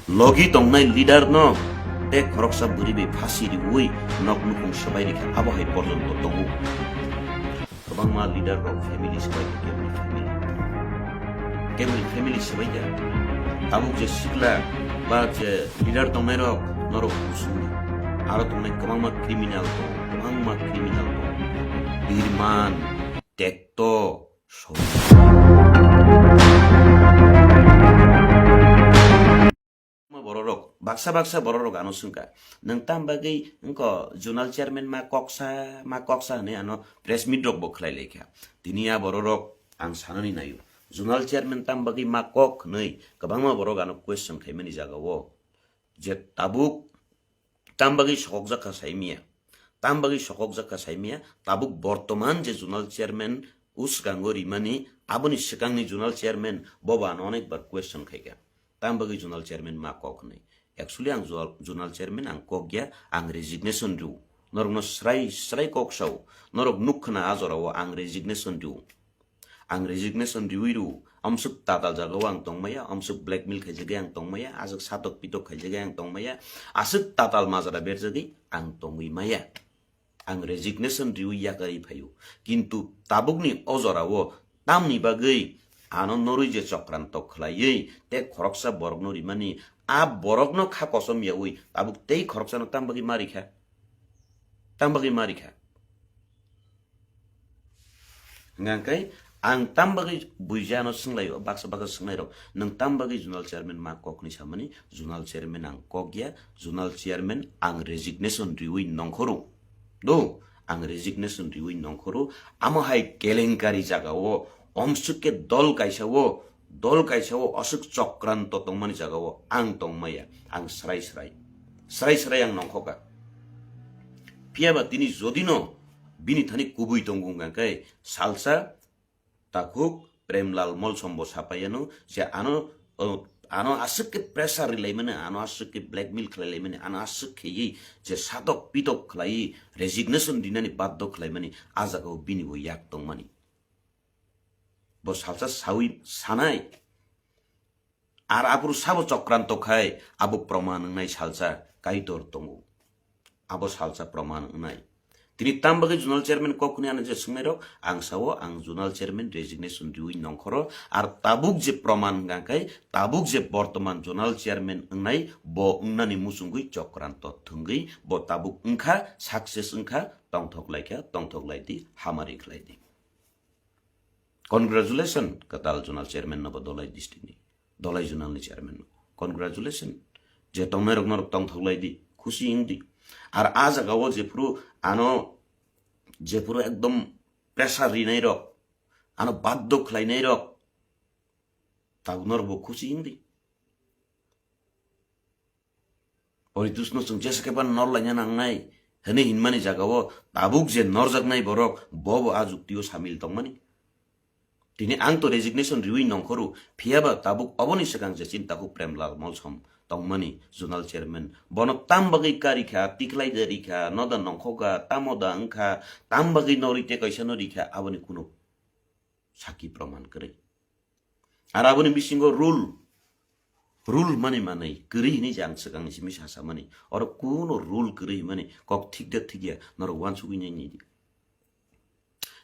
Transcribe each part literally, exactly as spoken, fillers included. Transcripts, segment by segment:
Logi tongnai leader no tei khoroksa bwrwi bai phasi riwi nok nukhung swbai rikha, abo hai porjonto tongo. Kwbangma leader rok family swbai kha, keboni family, keboni family swbai kha. Tabuk je sikla ba je leader tongnai rok norok kusung aro tongnai kwbangma criminal tongo, kwbangma criminal tongo. Birman, tekto, Bororok, baksa baksa bororok ano swngkha, "Nwng tam bagwi wngkha zonal chairman ma koksa, ma koksa?" hwnwi ano press meet rokbo khlai laikha. Tini a bororok ang sanani naio, zonal chairman tam bagwi ma kok hwnwi kwbangma borok ano question khaimani jagao je tabuk tam bagwi sokokjak kha saimaya, tam bagwi sokokjak kha saimaya, tabuk bortoman je zonal chairman o swkango rimani, aboni swkangni zonal chairman bobo ano onek bar question khaikha, tam bagwi zonal chairman ma kok hwnwi. Actually ang zonal, zonal chairman ang kok ya, ang resignation rw. Norokno srai srai kok sao, norok nuk khna a jorao ang resignation rw. Ang resignation riwi rw, amswk tatal jagao ang tongmaya, amswk blackmail khaijagwi ang tongmaya, aswk satok pitok khaijagwi ang tongmaya, aswk tatal majra berjagwi ang tongwi maya. Ang resignation riwi yakarwi phaio. Kintu tabukni o jorao tamni bagwi ano norwi je chokranto khlaiwi tei khoroksa borokno rimani, a borokno kha kosom yawi tabuk tei khoroksano tam bagwi ma rikha? Tam bagwi ma rikha? Hingkha khe ang tam bagwi buijano swnglaio, baksa baksa swngnairok, "Nwng tam bagwi zonal chairman ma kok?" hwnwi samani, zonal chairman ang kok ya, zonal chairman ang resignation riwi nongkhoro. Do, ang resignation riwi nongkhoro, amo hai kelenkari jagao, omswk khe dol kaisao, dol kaisao aswk chokranto tongmani jagao ang tongmaya, ang srai srai, srai srai ang nongkhoka. Phiyaba tini jodino bini thani kubui tongo hwnka khe salsa takhuk Premlal Molsom bo sapaiano je ano, o, ano aswk khe pressure rilaimani, ano aswk khe blackmail khlailaimani, ano aswk kheywi je satok pitok khlaiwi resignation rinani baddo khlaimani, a jagao bini bo yak tongmani. Bo salsa sawi sanai. Ar aphuru sabo chokranto khai, abo proman wngnai salsa Kaitor tongo. Abo salsa proman wngnai. Tini tam bagwi zonal chairman kok hwnwi ano je swngnairok, ang sao ang zonal chairman resignation riwi nongkhoro, ar tabuk je proman hwnka khe, tabuk je bortoman zonal chairman wngnai, bo wngnani muchungwi chokranto thwngwi, bo tabuk wngkha, success wngkha, tongthok laikha, tongthok laidi, hamari khlaidi. Congratulation, kwtal zonal chairman no bo Dolai district ni, Dolai zonal ni chairman no. Congratulation. Je tongnai rok norok tongthok lai di, khusi wng di. Ar a jaga o jephuru ano, jephuru ekdom pressure rinai rok, ano baddo khlainai rok, tabuk norok bo khusi wng di. Poritusno chwng jesa khe phano nor laina nangnai hwnwi hinmani jagao tabuk je norjaknai borok bo bo a juktio samil tongmani. Tini ang to resignation riwi nongkhoro, phiyaba tabuk oboni swkang je chini takhuk Premlal Molsom tongmani zonal chairman. Bono tam bagwi karikha, tikhlai da rikha, noda nongkhoga, tamo da wngkha, tam bagwi norwi tei kaisa no rikha, aboni kuno sakhi proman kwrwi. Ar aboni bisingo rule, rule mani manwi kwrwi hinwi je ang swkangni simi sasamani. Oro kuno rule kwrwi hinmani kok thik da thik ya, norok uansugwi nai nai di.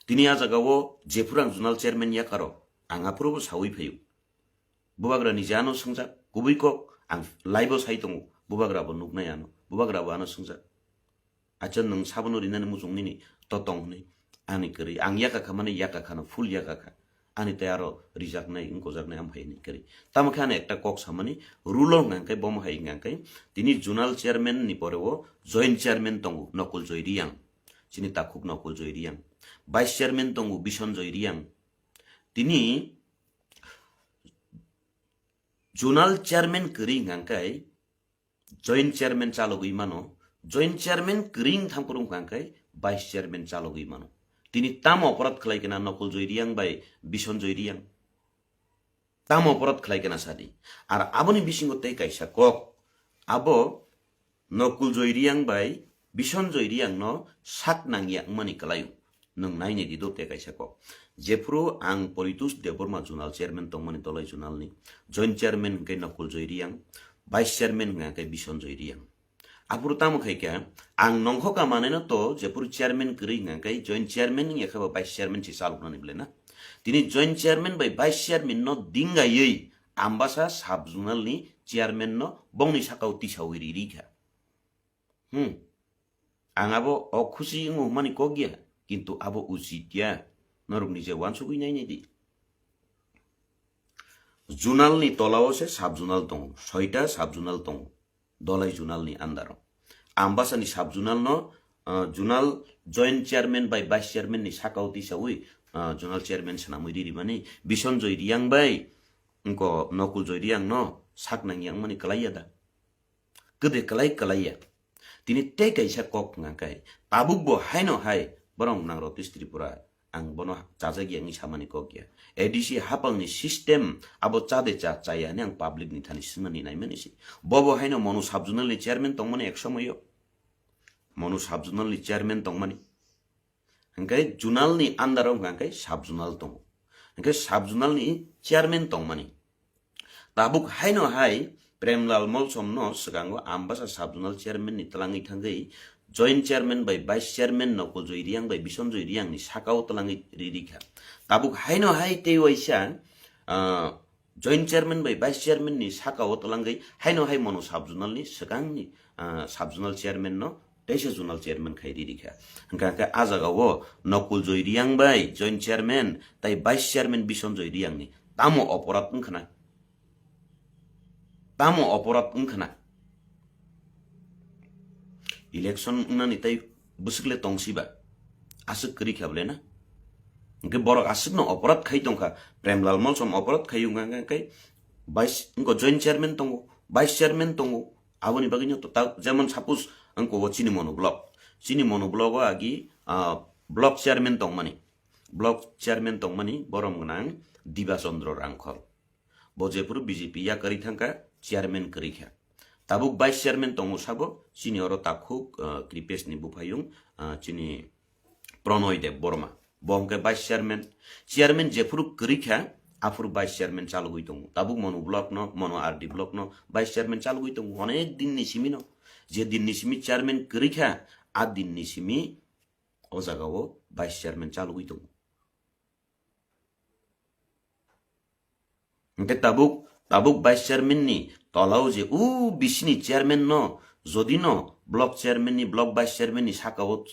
Tini a jagao jephuru ang zonal chairman yakaro, ang aphuru bo sawi phaio. Bubagra ni jano swngjak, kubui kok, ang live o sai tongo, bubagra bo nuknai ano, bubagra bo ano swngjak. Acha nwng sabono rinani muchung nini to tong hwnwi. Ani kwrwi, ang yaka kha mani yaka khano, full yaka kha. Ani tei aro rijaknai, wngkojaknai, am hai ni kwrwi. Tamo khe ani ekta kok samani, rule o hwnka khe, bomo hai hwnka khe, tini zonal chairman ni pore o joint chairman tongo, Nokul Joy Reang. Chini takhuk Nokul Joy Reang. Vice chairman tongo, Bison Joy Reang. Tini zonal chairman kwrwi hwnka khe, joint chairman chalogwi mano, joint chairman kwrwi wng thang phuru wngkha khe vice chairman chalogwi mano. Tini tamo oporad khlai khe na Nokul Joy Reang bai Bison Joy Reang? Tamo oporad khlai khe na sadi. Ar aboni bisingo tei kaisa kok, abo Nokul Joy Reang bai Bison Joy Reang no sak nangya wngmani kwlaio. Nwng naini di do tei kaisa kok. Jephuru ang Poritus Debbarma zonal chairman tongmani Dolai zonal ni, joint chairman hwnkhe Nokul Joy Reang, Vice chairman hwnka khe Bisonjoy Reang. Aphuru tamo khai khe, ang nongkho ka maneno to jephuru chairman kwrwi hwnka khe joint chairman wngya khe bo vice chairman se chaloknani bwle na. Tini joint chairman bai vice chairman no dingaiwi Ambasa sub zonal ni chairman no bongni sakao tisawi riri kha. Hmm. Ang abo o khusi wngo hwnmani kok ya, kintu abo uchit ya. Norok nije wansugwi nainai di. Zonal ni tolao se sub zonal tongo, soita sub zonal tongo, Dolai zonal ni under o. Ambasa ni sub zonal no, ah, zonal joint chairman bai vice chairman ni sakao tisawi, ah, zonal chairman swnamwi ri rimani Bisonjoy Reang bai wngko Nokuljoy Reang no sak nang yang mani kwlai ya da? Kwdwi kwlai kwlai ya. Tini tei kaisa kok hwnka khe, tabuk bo haino hai borok Nang Ratish Tripura, ang bono chajak ya wngwi samani kok ya. A D C hapang ni system abo chade cha chaya hinwi ang public ni thani swngnani naimani se. Bobo haino Manu sub zonal ni chairman tongmani ek somoyo. Manu sub zonal ni chairman tongmani. Hwnkhe zonal ni under o hwnka khe sub zonal tongo. Hwnkhe sub zonal ni chairman tongmani. Tabuk haino hai Premlal Molsom no swkango Ambasa sub zonal chairman ni twlangwi thangwi joint chairman bai vice chairman Nokuljoy Reang bai Bisonjoy Reang ni sakao twlangwi riri kha. Tabuk haino hai tei waisa, ah, joint chairman bai vice chairman ni sakao twlangwi haino hai Manu sub zonal ni swkangni, ah, sub zonal chairman no teisa zonal chairman khai riri kha. Hwnkha khe a jagao Nokuljoy Reang bai joint chairman tai vice chairman Bisonjoy Reang ni tamo oporat wngkhna? Tamo oporat wngkhna? Election wngnani tai bwswk le tongsiba? Aswk kwrwi kha bwle na? Hwnkhe borok aswkno oporat khai tongkha. Premlal Molsom oporat khai wngkha khe vice, wngkha joint chairman tongo, vice chairman tongo. Aboni bagwino to ta, jemon suppose wngkha o chini Manu block. Chini Manu block o agi, ah, block chairman tongmani. Block chairman tongmani borom gwnang Diba Chandra Rangkhol. Bo jephuru B J P yakarwi thangkha, chairman kwrwi kha. Tabuk vice chairman tongo sabo, chini oro takhuk, ah, Kripesh ni buphayung, ah, chini Pronoy Deb Borma. Bo hwnkhe vice chairman. Chairman jephuru kwrwi kha, aphuru vice chairman chalogwi tongo. Tabuk Manu block no, Manu R D block no vice chairman chalogwi tongo. Onek din ni simi no. Je din ni simi chairman kwrwi kha, a din ni simi o jaga o vice chairman chalogwi tongo. Hwnkhe tabuk, tabuk vice chairman ni tolao je o bisini chairman no, jodi no block chairman ni, block vice chairman ni sakao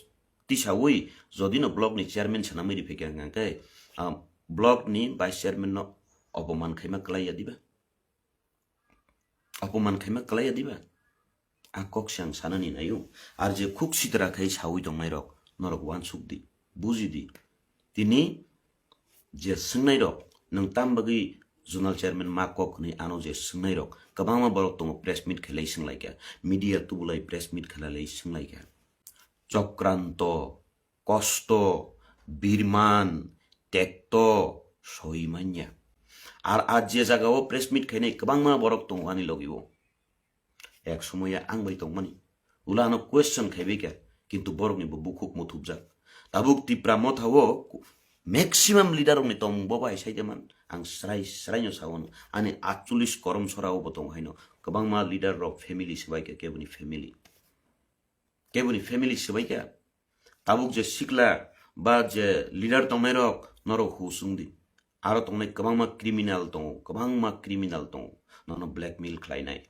tisawi, jodi no block ni chairman swnamwi riphaikha hwnkhe, ah, block ni vice chairman no opoman khaima kwlai ya diba? Opoman khaima kwlai ya diba? A kok se ang sanani naio. Ar je khuk sitra khai sawi tongnai rok, norok wansuk di, buji di. Tini je swngnai rok, nwng tam bagwi zonal chairman ma kok hwnwi ano je swngnai rok, kwbangma borok tongo press meet khelai swnglaikha, media tubulai press meet khelai swnglaikha. Chokranto, kosto, birman, tekto, soi manya. Ar a je jaga o press meet khainai kwbangma borok tongo ani logi o. Ek somoya ang bai tongmani. Ula ano question khaibai kha, kintu borokni bo bukhuk muthubjak. Tabuk Tipra Motha o maximum leader rokni tongmung bo bai sai de man. Ang srai srai no sao no. Ani atcholish korom sora o bo tongo haino. Kwbangma leader rok family swbai kha, keboni family. Keboni family swbai kha. Tabuk je sikla ba je leader tongnai rok norok husung di. Aro tongnai kwbangma criminal tongo, kwbangma criminal tongo. Nono blackmail khlainai.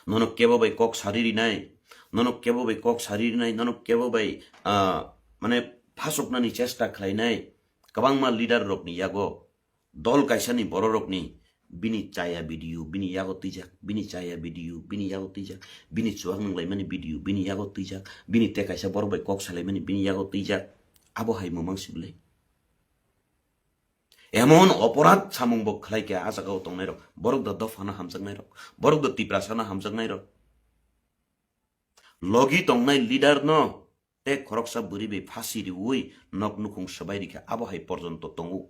Nono kebo bai kok sari rinai. Nono kebo bai kok sari rinai. Nono kebo bai, ah, mane phasoknani chesta khlainai. Kwbangma leader rokni yago dol kaisani bororokni bini chaya video bini yago twijak, bini chaya video bini yago twijak, bini chuwak nanglaimani video bini yago twijak, bini te kaisa borok bai kok salaimani bini yago twijak, abo hai mwmang sible. Emon oporat samung bo khlai khe a jagao tongnairok, borok da dophano hamjaknairok, borok da Tiprasano hamjaknairok. Logi tongnai leader no tei khoroksa bwrwi bai phasi riwi nok nukhung swbai rikha, abo hai porjonto tongo.